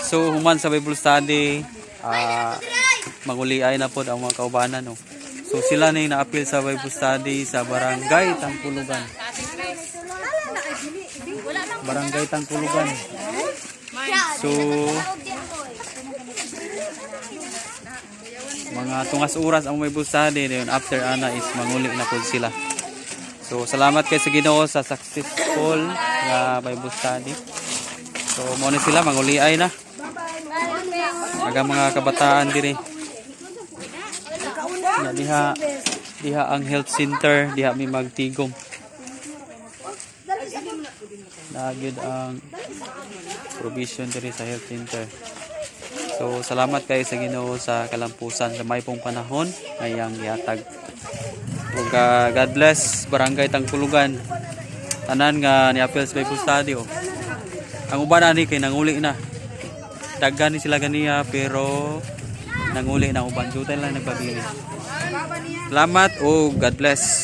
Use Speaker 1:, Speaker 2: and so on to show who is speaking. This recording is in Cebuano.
Speaker 1: So human sa Bible study, manguliay na pod ang mga kaubanan, no. So sila ni naapil sa Bible study sa Barangay Tangkulugan. Barangay Tangkulugan. So mga tungas oras ang Bible study dayon, after ana is manguli na pod sila. So salamat kay sa Ginoo sa successful nga Bible study. So mo ni sila manguliay na. Aga mga kabataan diri. Ya, diha diha ang health center, diha mi magtigom. Nagyud ang provision diri sa health center. So salamat kay sa Ginoo sa kalampusan sa maypong panahon ngayang gihatag. Ug God bless Barangay Tangkulugan. Tanan nga niapil sa Bible study, oh. Ang uban ani kay nanguli na. Daghan ni sila ganiya pero nanguli na uban. Jutay lang nagpabili. Salamat o God bless.